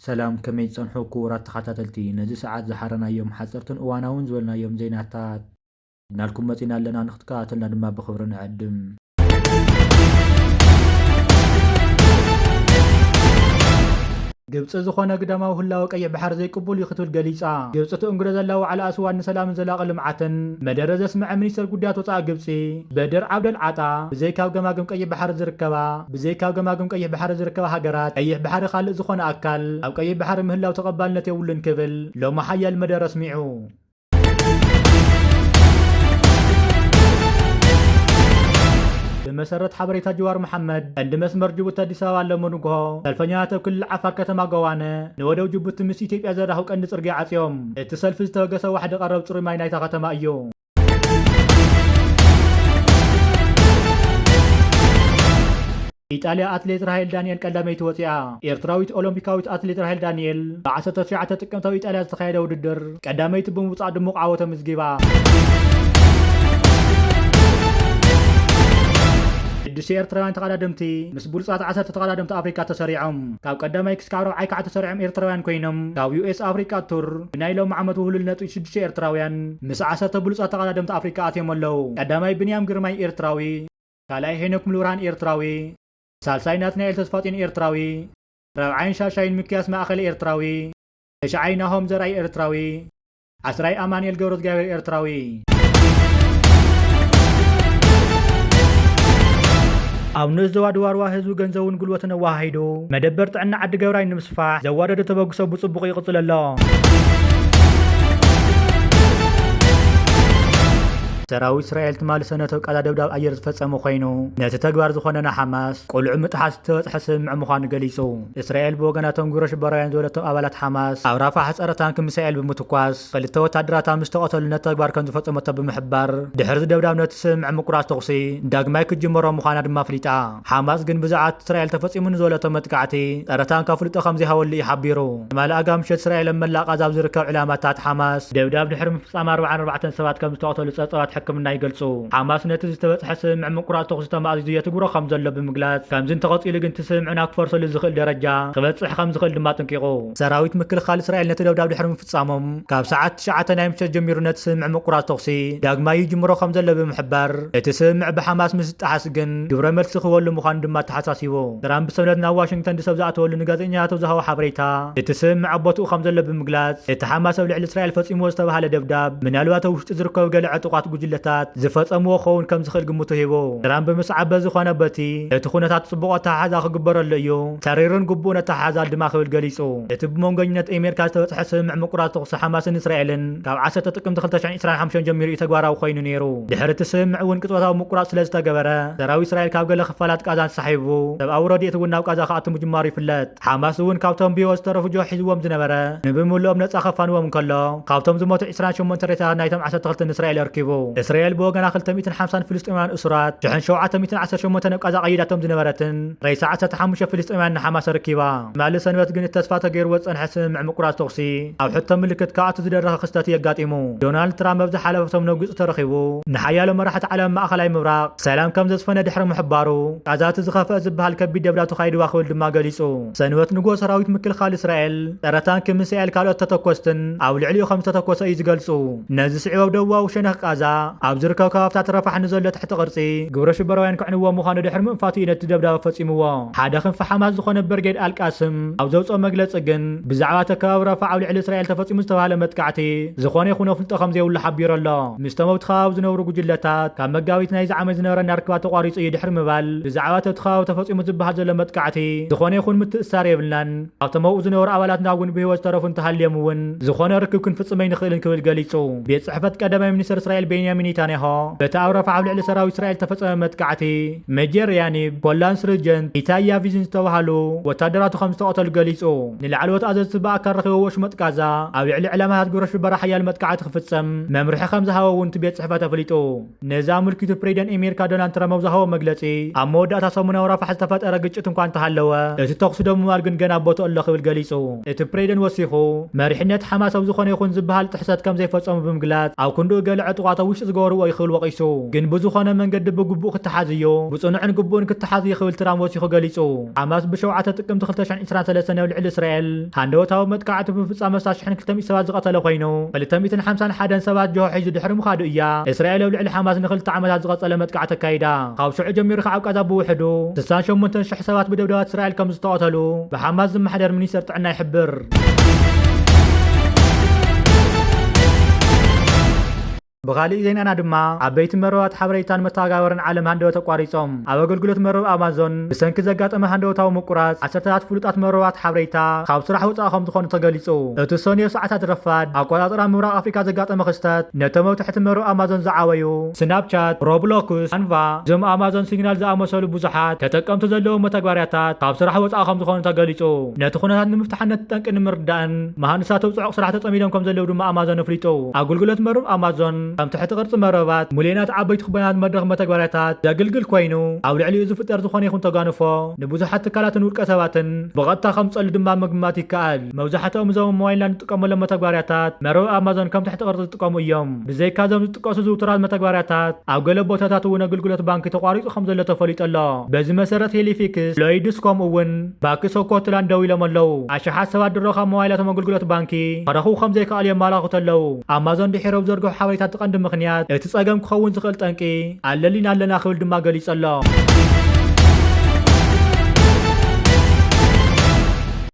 ሰላም፣ ከመይ ትጸንሑ ክቡራት ተኸታተልቲ? ነዚ ሰዓት ዝሓረናዮም ሓጸርትን እዋናውን ዝበልናዮም ዜናታት ሒዝናልኩም መጺና ኣለና፣ ንክትከታተሉና ድማ ብኽብሪ ንዕድም። ግብጺ ዝኾነ ግዳማዊ ህላወ ቀይሕ ባሕሪ ዘይቅቡል እዩ ክትብል ገሊጻ። ግብጺ ትእንግዶ ዘላ ዋዕላ ኣስዋን ንሰላምን ዘላቒ ልምዓትን መደረ ዘስምዐ ሚኒስተር ጉዳያት ወጻኢ ግብጺ በድር ዓብደል ዓጣ፣ ብዘይካብ ገማግም ቀይሕ ባሕሪ ዝርከባ፣ ብዘይካብ ገማግም ቀይሕ ባሕሪ ዝርከባ ሃገራት፣ ቀይሕ ባሕሪ ካልእ ዝኾነ ኣካል ኣብ ቀይሕ ባሕሪ ምህላው ተቐባልነት የብሉን ክብል ሎሚ ሓያል መደረ ኣስሚዑ። ብመሰረት ሓበሬታ ጅዋር መሓመድ፣ ቀንዲ መስመር ጅቡቲ ኣዲስ ኣበባ ሎሚ ንግሆ ሰልፈኛታት ኣብ ክልል ዓፋር ከተማ ገዋነ ንወደብ ጅቡቲ ምስ ኢትዮጵያ ዘራኽብ ቀንዲ ጽርግያ ዓጽዮም። እቲ ሰልፊ ዝተበገሰ ዋሕዲ ቀረብ ጽሩይ ማይ ናይታ ከተማ እዩ። ኢጣልያ፣ ኣትሌት ራሄል ዳንኤል ቀዳመይቲ ወፂኣ። ኤርትራዊት ኦሎምፒካዊት ኣትሌት ራሄል ዳንኤል ብ ዓሰርተ ትሽዓተ ጥቅምቲ ኣብ ኢጣልያ ዝተኻየደ ውድድር ቀዳመይቲ ብምውፃእ ድሙቕ ዓወት ኣመዝጊባ። ሽዱሽተ ኤርትራውያን ተቐዳደምቲ ምስ ብሉፃት ዓሰርተ ተቐዳደምቲ ኣፍሪካ ተሰሪዖም። ካብ ቀዳማይ ክስካብ ራብዓይ ከዓ ተሰሪዖም ኤርትራውያን ኮይኖም፣ ካብ ዩ ኤስ ኣፍሪካ ቱር ብናይ ሎም ዓመት ውህሉል ነጥቢ ሽዱሽተ ኤርትራውያን ምስ ዓሰርተ ብሉፃት ተቐዳደምቲ ኣፍሪካ ኣትዮም ኣለዉ። ቀዳማይ ብንያም ግርማይ ኤርትራዊ፣ ካልኣይ ሄኖክ ሙሉብርሃን ኤርትራዊ፣ ሳልሳይ ናትናኤል ተስፋጽዮን ኤርትራዊ፣ ራብዓይን ሻሻይን ሚክያስ ማእከል ኤርትራዊ፣ ተሽዓይ ናሆም ዘርኣይ ኤርትራዊ፣ ዓስራይ ኣማኑኤል ገብረዝጋብሔር ኤርትራዊ። ኣብ ንኡስ ዞባ ድዋርዋ ህዝቢ ገንዘቡን ጉልበቱን ኣወሃሂዱ መደበር ጥዕና ዓዲ ገብራይ ንምስፋሕ ዘዋደዶ ተበግሶ ብጽቡቕ ይቕጽል ኣሎ። ሰራዊት እስራኤል ትማሊ ሰንበት ኣብ ቃዛ ደብዳብ ኣየር ዝፈጸመ ኮይኑ፣ ነቲ ተግባር ዝኾነ ንሓማስ ቆልዑ ምጥሓስ ዝተበጽሐ ስምምዕ ምዃኑ ገሊጹ። እስራኤል ብወገና እቶም ግብረ ሽበራውያን ዝበለቶም ኣባላት ሓማስ ኣብ ራፋሕ ጸረ ታንክ ሚሳኤል ብምትኳስ ክልተ ወታደራታ ምስ ተቐተሉ ነቲ ተግባር ከም ዝፈጸመቶ ብምሕባር፣ ድሕሪ እዚ ደብዳብ ነቲ ስምምዕ ምቁራጽ ተኹሲ ዳግማይ ክትጅመሮ ምዃና ድማ ኣፍሊጣ። ሓማስ ግን ብዛዕባ እቲ እስራኤል ተፈጺሙ ንዝበለቶ መጥቃዕቲ ጸረ ታንክ ኣፍልጦ ከም ዘይሃበሉ እዩ ሓቢሩ። ትማሊ ኣጋ ምሸት እስራኤል ኣብ መላእ ቃዛ ኣብ ዝርከብ ዕላማታት ሓማስ ደብዳብ ድሕሪ ምፍጻም ኣርባዓን ኣርባዕተን ሰባት ከም ዝተቐተሉ ጸብጻባት ሕክምና ይገልጹ። ሓማስ ነቲ ዝተበጽሐ ስምምዕ ምቁራጽ ተኹሲ ተማእዚዙ የትግብሮ ከም ዘሎ ብምግላጽ፣ ከምዚ እንተቐጺሉ ግን እቲ ስምምዕ ናብ ክፈርሰሉ ዝኽእል ደረጃ ክበጽሕ ከም ዝኽእል ድማ ኣጠንቂቑ። ሰራዊት ምክልኻል እስራኤል ነቲ ደብዳብ ድሕሪ ምፍጻሞም፣ ካብ ሰዓት ትሽዓተ ናይ ምሸት ጀሚሩ ነቲ ስምምዕ ምቁራጽ ተኹሲ ዳግማይ ይጅምሮ ከም ዘሎ ብምሕባር፣ እቲ ስምምዕ ብሓማስ ምስ ዝጠሓስ ግን ግብረ መልሲ ክህበሉ ምዃኑ ድማ ኣተሓሳሲቡ። ትራምፕ ሰንበት ናብ ዋሽንግተን ዲሲ ኣብ ዝኣተወሉ ንጋዜጠኛታት ኣብ ዝሃቦ ሓበሬታ፣ እቲ ስምምዕ ኣብ ቦትኡ ከም ዘሎ ብምግላጽ፣ እቲ ሓማስ ኣብ ልዕሊ እስራኤል ፈጺምዎ ዝተባህለ ደብዳብ ምናልባት ኣብ ውሽጢ ዝርከቡ ገለ ዕጡቓት ጉጅለታት ዝፈጸምዎ ክኸውን ከም ዝኽእል ግምቱ ሂቡ። ትራምፕ ምስ ዓበ ዝኾነ በቲ እቲ ኩነታት ጽቡቕ ኣተሓሕዛ ክግበረሉ እዩ፣ ተሪርን ግቡእን ኣተሓሕዛ ድማ ክብል ገሊጹ። እቲ ብመንጎኝነት ኣሜሪካ ዝተበጽሐ ስምምዕ ምቁራጽ ተኹሲ ሓማስን እስራኤልን ካብ ዓሰርተ ጥቅምቲ ክልተ ሽሕን ዕስራን ሓሙሽተን ጀሚሩ እዩ ተግባራዊ ኮይኑ ነይሩ። ድሕሪ እቲ ስምምዕ እውን ቅጽበታዊ ምቁራጽ ስለ ዝተገበረ፣ ሰራዊት እስራኤል ካብ ገለ ክፋላት ቃዛ ተሳሒቡ፣ ሰብኣዊ ረድኤት እውን ናብ ቃዛ ክኣቱ ምጅማሩ ይፍለጥ። ሓማስ እውን ካብቶም ብህይወት ዝተረፉ ጆ ሒዝዎም ዝነበረ፣ ንብምልኦም ነጻ ከፋንዎም እንከሎ፣ ካብቶም ዝሞቱ ዕስራን ሸሞንተን ሬሳታት ናይቶም ዓሰርተ ክልተ ንእስራኤል ኣርኪቡ። እስራኤል ብወገና ክልተ ሚእትን ሓምሳን ፍልስጤማውያን እሱራት፣ ሽሕን ሸውዓተ ሚእትን ዓሰርተ ሸሞንተን ኣብ ቃዛ ቀይዳቶም ዝነበረትን ሬሳ ዓሰርተ ሓሙሽተ ፍልስጤማውያን ንሓማስ ኣርኪባ። ትማሊ ሰንበት ግን እቲ ተስፋ ተገይርዎ ዝጸንሐ ስምምዕ ምቁራጽ ተኹሲ ኣብ ሕቶ ምልክት ክኣቱ ዝደረኸ ክስተት እዩ ኣጋጢሙ። ዶናልድ ትራምፕ ኣብ ዝሓለፈ ሰሙን ኣብ ግብጺ ተረኺቡ፣ ንሓያሎ መራሕቲ ዓለም ማእከላይ ምብራቕ ሰላም ከም ዘስፈነ ድሕሪ ምሕባሩ፣ ቃዛ እቲ ዝኸፍአ ዝበሃል ከቢድ ደብዳብ ተኻይድዋ ክብል ድማ ገሊጹ። ሰንበት ንግሆ ሰራዊት ምክልኻል እስራኤል ጸረ ታንክ ሚሳኤል ካልኦት ተተኮስትን ኣብ ልዕሊኡ ከም ዝተተኮሰ እዩ ዝገልጹ። ነዚ ስዒቡ ኣብ ደቡባዊ ሸነኽ ቃዛ ኣብ ዝርከቡ ከባብታት ረፋሕ ንዘሎ ትሕቲ ቅርጺ ግብረ ሽበራውያን ክዕንዎ ምዃኑ ድሕሪ ምእንፋቱ እዩ ነቲ ደብዳብ ፈጺምዎ። ሓደ ክንፊ ሓማስ ዝኾነ ብርጌድ ኣልቃስም ኣብ ዘውፅኦ መግለፂ ግን፣ ብዛዕባ እቲ ከባቢ ረፋሕ ኣብ ልዕሊ እስራኤል ተፈፂሙ ዝተባህለ መጥቃዕቲ ዝኾነ ይኹን ኣፍልጦ ከም ዘይብሉ ሓቢሩ ኣሎ። ምስቶም ኣብቲ ከባቢ ዝነብሩ ጉጅለታት ካብ መጋቢት ናይዚ ዓመት ዝነበረና ርክባት ተቋሪፁ እዩ ድሕሪ ምባል፣ ብዛዕባ እቲ ኣብቲ ከባቢ ተፈፂሙ ዝበሃል ዘሎ መጥቃዕቲ ዝኾነ ይኹን ምትእስሳር የብልናን። ኣብቶም ኣብኡ ዝነበሩ ኣባላትና እውን ብህይወት ዝተረፉ እንተሃልዮም እውን ዝኾነ ርክብ ክንፍጽም ኣይንኽእልን ክብል ገሊጹ። ቤት ጽሕፈት ቀዳማይ ሚኒስትር እስራኤል ቤንያሚን ኔታንያሆ፣ በቲ ኣብ ረፋሕ ኣብ ልዕሊ ሰራዊት እስራኤል ዝተፈጸመ መጥቃዕቲ፣ ሜጀር ያኒብ ኮላንስ ርጀንት ኢታይ ያቪዝን ዝተባህሉ ወታደራቱ ከም ዝተቐተሉ ገሊጹ። ንላዕለዎት ኣዘዝቲ ብኣካል ረኺቦ ወሽመጥ ጋዛ ኣብ ልዕሊ ዕላማታት ግብረ ሽበራ ሓያል መጥቃዕቲ ክፍጸም መምርሒ ከም ዝሃበ እውን እቲ ቤት ጽሕፈት ኣፍሊጡ። ነዚ ኣመልኪቱ ፕሬዚደንት ኣሜሪካ ዶናልድ ትራምፕ ኣብ ዝሃቦ መግለጺ፣ ኣብ መወዳእታ ሰሙን ኣብ ራፋሕ ዝተፈጠረ ግጭት እኳ እንተሃለወ፣ እቲ ተኹሲ ደው ምባል ግን ገና ኣብ ቦትኡ ኣሎ ክብል ገሊጹ። እቲ ፕሬዚደንት ወሲኹ፣ መሪሕነት ሓማስ ኣብ ዝኾነ ይኹን ዝበሃል ጥሕሰት ከም ዘይፈጸሙ ብምግላጽ፣ ኣብ ክንድኡ ገለ ዕጡቓት ኣብ ውሽጢ ዝገበርዎ እዩ ክብል ወቒሱ። ግን ብዝኾነ መንገዲ ብግቡእ ክተሓዝ እዩ፣ ብጽኑዕን ግቡእን ክተሓዝ እዩ ክብል ትራምፕ ወሲኹ ገሊጹ። ሓማስ ብሸውዓተ ጥቅምቲ ክልተ ሽሕን ዕስራን ሰለስተን ኣብ ልዕሊ እስራኤል ሃንደበታዊ መጥቃዕቲ ብምፍጻም ኣስታት ሽሕን ክልተ ሚእቲ ሰባት ዝቐተለ ኮይኑ፣ ክልተ ሚእትን ሓምሳን ሓደን ሰባት ጅሆ ሒዙ ድሕሪ ምኻዱ እያ እስራኤል ኣብ ልዕሊ ሓማስ ንክልተ ዓመታት ዝቐጸለ መጥቃዕቲ ኣካይዳ። ካብ ሽዑ ጀሚሩ ከዓ ኣብ ቃዛ ብውሕዱ ስሳን ሸሞንተን ሽሕ ሰባት ብደብዳባት እስራኤል ከም ዝተቐተሉ ብሓማስ ዝመሓደር ሚኒስተር ጥዕና ይሕብር። ብኻሊእ ዜናና ድማ ዓበይቲ መርበባት ሓበሬታን መተጋበርን ዓለም ሃንደበት ኣቋሪጾም። ኣብ ኣገልግሎት መርበብ ኣማዞን ብሰንኪ ዘጋጠመ ሃንደበታዊ ምቁራጽ ዓሰርተታት ፍሉጣት መርበባት ሓበሬታ ካብ ስራሕ ወጻኢ ከም ዝኾኑ ተገሊጹ። እቲ ሰኑይ ሰዓታት ረፋድ ኣቆጻጽራ ምብራቕ ኣፍሪካ ዘጋጠመ ክስተት ነቶም ኣብ ትሕቲ መርበብ ኣማዞን ዝዓበዩ ስናፕቻት፣ ሮብሎክስ፣ ካንቫ፣ እዞም ኣማዞን ሲግናል ዝኣመሰሉ ብዙሓት ተጠቀምቲ ዘለዎም መተግበርያታት ካብ ስራሕ ወጻኢ ከም ዝኾኑ ተገሊጹ። ነቲ ኩነታት ንምፍታሕን ነቲ ጠንቂ ንምርዳእን መሃንድሳት ኣብ ጽዑቕ ስራሕ ተጸሚዶም ከም ዘለዉ ድማ ኣማዞን ኣፍሊጡ። ኣገልግሎት መርበብ ኣማዞን ከም ትሕቲ ቅርጺ መርበባት ሚልዮናት ዓበይቲ ኩባንያታት መድረኽ መተግበርያታት ዘገልግል ኮይኑ፣ ኣብ ልዕሊኡ ዝፍጠር ዝኾነ ይኹን ተጓንፎ ንብዙሓት ትካላትን ውልቀ ሰባትን ብቐጥታ ከም ዝጸሉ ድማ ምግማት ይከኣል። መብዛሕትኦም እዞም ኣብ ሞባይልና እንጥቀመሎም መተግበርያታት መርበብ ኣማዞን ከም ትሕቲ ቅርጺ ዝጥቀሙ እዮም። ብዘይካ እዞም ዝጥቀሱ ዝውቱራት መተግበርያታት፣ ኣብ ገለ ቦታታት እውን ኣገልግሎት ባንኪ ተቋሪጹ ከም ዘሎ ተፈሊጡ ኣሎ። በዚ መሰረት ሄሊፊክስ፣ ሎይድስ ከምኡ እውን ባንኪ ስኮትላንድ ደው ኢሎም ኣለዉ። ኣሽሓት ሰባት ድሮ ካብ ሞባይላቶም ኣገልግሎት ባንኪ ክረኽቡ ከም ዘይከኣሉ የመላኽቱ ኣለዉ። ኣማዞን ድሒሩ ኣብ ዘርግሑ ሓበሬታ እቲ ቀንዲ ምኽንያት እቲ ጸገም ክኸውን ዝኽእል ጠንቂ ኣለሊና ኣለና ክብል ድማ ገሊጹ ኣሎ።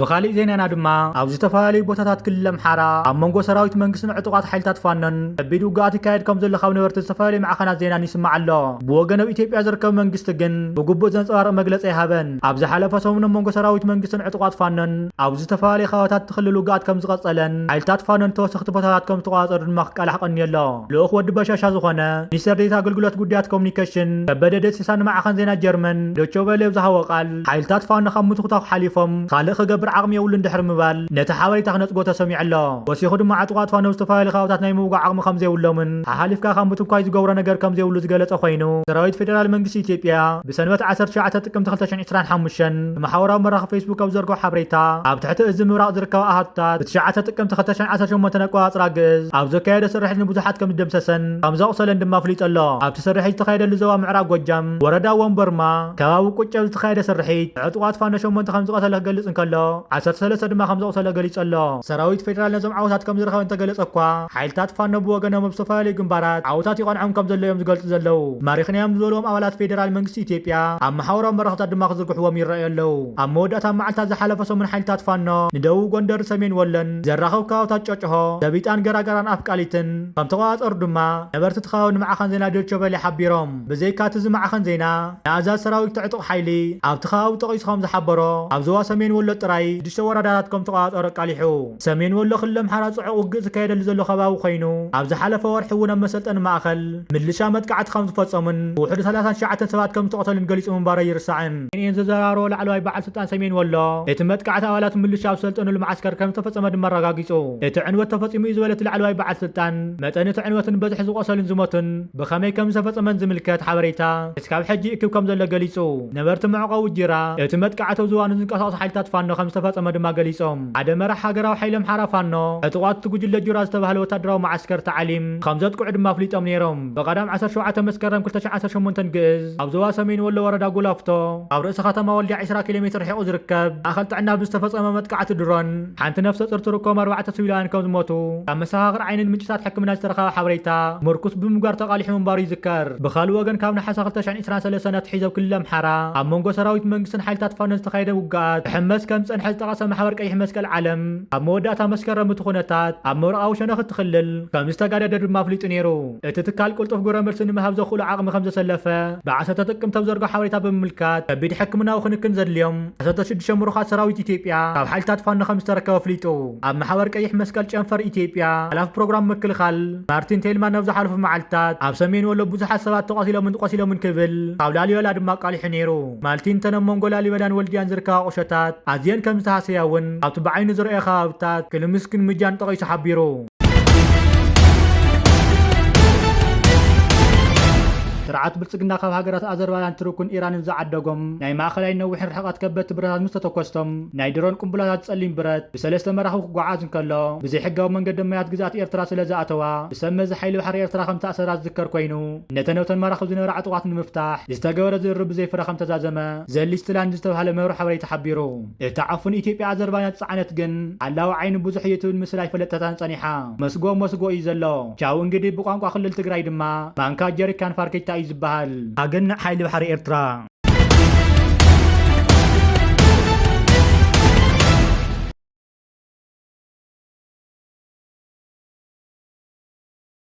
ብኻሊእ ዜናና ድማ ኣብ ዝተፈላለዩ ቦታታት ክልል ኣምሓራ ኣብ መንጎ ሰራዊት መንግስትን ዕጡቓት ሓይልታት ፋኖን ከቢድ ውግኣት ይካየድ ከም ዘሎ ካብ ነበርቲ ዝተፈላለዩ ማዕኸናት ዜናን ይስማዕ ኣሎ። ብወገን ኣብ ኢትዮጵያ ዝርከብ መንግስቲ ግን ብግቡእ ዘንጸባርቕ መግለጺ ኣይሃበን። ኣብ ዝሓለፈ ሰሙን ኣብ መንጎ ሰራዊት መንግስትን ዕጡቓት ፋኖን ኣብ ዝተፈላለዩ ከባቢታት እቲ ክልል ውግኣት ከም ዝቐጸለን ሓይልታት ፋኖን ተወሰኽቲ ቦታታት ከም ዝተቆጻጸሩ ድማ ክቃላሕ ቀንዩ ኣሎ። ልኡኽ ወዲ በሻሻ ዝኾነ ሚኒስተር ዴኤታ ኣገልግሎት ጉዳያት ኮሙኒኬሽን ከበደ ደሲሳ ንማዕኸን ዜና ጀርመን ዶቸ ቬለ ኣብ ዝሃቦ ቃል፣ ሓይልታት ፋኖ ካብ ምትኹታኹ ሓሊፎም ካልእ ክገብር ዓቕሚ የብሉን ድሕሪ ምባል፣ ነቲ ሓበሬታ ክነጽጎ ተሰሚዑ ኣሎ። ወሲኹ ድማ ዕጡቓት ፋኖ ኣብ ዝተፈላለዩ ከባብታት ናይ ምውጋእ ዓቕሚ ከም ዘይብሎምን ሓሓሊፍካ ካብ ምትንኳይ ዝገብሮ ነገር ከም ዘይብሉ ዝገለጸ ኮይኑ፣ ሰራዊት ፌደራል መንግስቲ ኢትዮጵያ ብሰንበት ዓሰርተ ትሽዓተ ጥቅምቲ ክልተ ሽሕን ዕስራን ሓሙሽተን ብማሕበራዊ መራኸቢ ፌስቡክ ኣብ ዘርግሖ ሓበሬታ፣ ኣብ ትሕቲ እዚ ምብራቕ ዝርከባ ኣሃዱታት ብትሽዓተ ጥቅምቲ ክልተ ሽሕን ዓሰርተ ሸሞንተን ኣቆጻጽራ ግእዝ ኣብ ዘካየዶ ስርሒት ንብዙሓት ከም ዝደምሰሰን ከም ዘቑሰለን ድማ ኣፍሊጡ ኣሎ። ኣብቲ ስርሒት ዝተኻየደሉ ዞባ ምዕራብ ጎጃም ወረዳ ወንበርማ ከባቢ ቁጭ ኣብ ዝተኻየደ ስርሒት ዕጡቓት ፋኖ ሸሞንተ ከም ዝቐተለ ክገልጽ እንከሎ፣ ዓሰርተ ሰለስተ ድማ ከም ዘቑሰለ ገሊጹ ኣሎ። ሰራዊት ፌደራል ነዞም ዓወታት ከም ዝረኸበ እንተገለጸ እኳ፣ ሓይልታት ፋኖ ብወገኖም ኣብ ዝተፈላለዩ ግንባራት ዓወታት ይቐንዖም ከም ዘሎ እዮም ዝገልጹ ዘለዉ። ማሪኽናዮም ዝበልዎም ኣባላት ፌደራል መንግስቲ ኢትዮጵያ ኣብ ማሕበራዊ መራኸብታት ድማ ክዝርግሕዎም ይረኣዩ ኣለዉ። ኣብ መወዳእታ መዓልታት ዝሓለፈ ሰሙን ሓይልታት ፋኖ ንደቡብ ጎንደር፣ ሰሜን ወሎን ዘራኸቡ ከባብታት ጨጭሆ፣ ሰቢጣን፣ ገራገራን ኣፍቃሊትን ከም ተቆጻጸሩ ድማ ነበርቲ እቲ ከባቢ ንማዕኸን ዜና ዶይቸ ቬለ ሓቢሮም። ብዘይካ እቲ እዚ ማዕኸን ዜና፣ ንኣዛዚ ሰራዊት እቲ ዕጡቕ ሓይሊ ኣብቲ ከባቢ ጠቒሱ ከም ዝሓበሮ፣ ኣብ ዞባ ሰሜን ወሎ ጥራይ ሽዱሽተ ወረዳታት ከም ተቆጻጸሩ ኣቃሊሑ። ሰሜን ወሎ ክልል ኣምሓራ ጽዑቕ ውግእ ዝካየደሉ ዘሎ ከባቢ ኮይኑ፣ ኣብ ዝሓለፈ ወርሒ እውን ኣብ መሰልጠኒ ማእከል ምልሻ መጥቃዕቲ ከም ዝፈጸሙን ብውሕዱ ሰላሳን ትሽዓተን ሰባት ከም ዝተቐተሉን ገሊጹ ምንባሩ ኣይርሳዕን። ኤንኤን ዘዘራረቦ ላዕለዋይ በዓል ስልጣን ሰሜን ወሎ፣ እቲ መጥቃዕቲ ኣባላት ምልሻ ኣብ ዝሰልጠኑሉ መዓስከር ከም ዝተፈጸመ ድማ ኣረጋጊጹ። እቲ ዕንወት ተፈጺሙ እዩ ዝበለ እቲ ላዕለዋይ በዓል ስልጣን፣ መጠን እቲ ዕንወትን በዝሒ ዝቖሰሉን ዝሞቱን ብኸመይ ከም ዝተፈጸመን ዝምልከት ሓበሬታ እስካብ ሕጂ ይእክብ ከም ዘሎ ገሊጹ። ነበርቲ መዕቆቢ ጅራ፣ እቲ መጥቃዕቲ ኣብ ዝባኑ ዝንቀሳቐሱ ሓይልታት ፋኖ ከም ዝተፈጸመ ድማ ገሊጾም። ሓደ መራሕ ሃገራዊ ሓይሊ ኣምሓራ ፋኖ፣ ዕጡቓት እቲ ጉጅለ ጁራ ዝተባህለ ወታደራዊ መዓስከር ተዓሊም ከም ዘጥቅዑ ድማ ኣፍሊጦም ነይሮም። ብቐዳም ዓሰርተ ሸውዓተ መስከረም ክልተ ሽሕን ዓሰርተ ሸሞንተን ግእዝ፣ ኣብ ዞባ ሰሜን ወሎ ወረዳ ጎላፍቶ፣ ኣብ ርእሲ ከተማ ወልዲያ ዕስራ ኪሎ ሜትር ርሒቑ ዝርከብ ማእከል ጥዕና ብዝተፈጸመ መጥቃዕቲ ድሮን፣ ሓንቲ ነፍሰ ጡር ትርከቦም ኣርባዕተ ሲቪላውያን ከም ዝሞቱ ካብ መሰኻኽር ዓይንን ምንጭታት ሕክምና ዝተረኸበ ሓበሬታ ምርኩስ ብምግባር ተቓሊሑ ምንባሩ ይዝከር። ብኻልእ ወገን፣ ካብ ነሓሰ ክልተ ሽሕን ዕስራን ሰለስተን ኣትሒዙ ኣብ ክልል ኣምሓራ ኣብ መንጎ ሰራዊት መንግስትን ሓይልታት ፋኖን ዝተኻየደ ውግኣት ክሕመስ ከም ዝጸንሐ ዝጠቐሰ ማሕበር ቀይሕ መስቀል ዓለም፣ ኣብ መወዳእታ መስከረም እቲ ኩነታት ኣብ ምብራቓዊ ሸነኽ እቲ ክልል ከም ዝተጋደደ ድማ ኣፍሊጡ ነይሩ። እቲ ትካል ቅልጡፍ ግብረ መልሲ ንምሃብ ዘኽእሎ ዓቕሚ ከም ዘሰለፈ ብዓሰርተ ጥቅምቲ ኣብ ዘርግሖ ሓበሬታ ብምምልካት፣ ከቢድ ሕክምናዊ ክንክን ዘድልዮም ዓሰርተ ሽዱሽተ ምሩኻት ሰራዊት ኢትዮጵያ ካብ ሓይልታት ፋኖ ከም ዝተረከበ ኣፍሊጡ። ኣብ ማሕበር ቀይሕ መስቀል ጨንፈር ኢትዮጵያ ሓላፊ ፕሮግራም ምክልኻል ማርቲን ቴልማን ኣብ ዝሓለፉ መዓልታት ኣብ ሰሜን ወሎ ብዙሓት ሰባት ተቐቲሎምን ቆሲሎምን ክብል ካብ ላሊበላ ድማ ኣቃሊሑ ነይሩ። ማርቲን፣ እተን ኣብ መንጎ ላሊበላን ወልዲያን ዝርከባ ቁሸታት ኣዝየን ከም ዝተሃሰያ እውን ኣብቲ ብዓይኑ ዝረኣዮ ከባብታት ክልምስክን ምጃን ጠቒሱ ሓቢሩ። ስርዓት ብልጽግና ካብ ሃገራት ኣዘርባይጃን፣ ትርኩን ኢራንን ዝዓደጎም ናይ ማእኸላይ ነዊሕን ርሕቐት ከበድቲ ብረታት ምስ ተተኮስቶም ናይ ድሮን ቅንቡላታት ጸሊም ብረት ብሰለስተ መራኽብ ክጓዓዝ እንከሎ፣ ብዘይሕጋዊ መንገዲ ማያት ግዝኣት ኤርትራ ስለ ዝኣተዋ፣ ብሰብ መዚ ሓይሊ ባሕሪ ኤርትራ ከም ተኣሰራ ዝዝከር ኮይኑ፣ ነተን ኣብተን መራኽብ ዝነበራ ዕጡቓት ንምፍታሕ ዝተገበረ ዝርርብ ብዘይፍረ ከም ተዛዘመ ዘ ሊስትላንድ ዝተባህለ መርበብ ሓበሬታ ሓቢሩ። እቲ ዓፉን ኢትዮጵያ ኣዘርባይጃን ዝጸዓነት ግን ሓላዊ ዓይኒ ብዙሕ እዩ ትብል ምስላ ኣይፈለጠታን ጸኒሓ። መስጎ መስጎ እዩ ዘሎ። ቻው እንግዲህ ብቋንቋ ክልል ትግራይ ድማ ማንካ ጀሪካን ፋርኬታ እዩ ዝበሃል። ኣገናዕ ሓይሊ ባሕሪ ኤርትራ።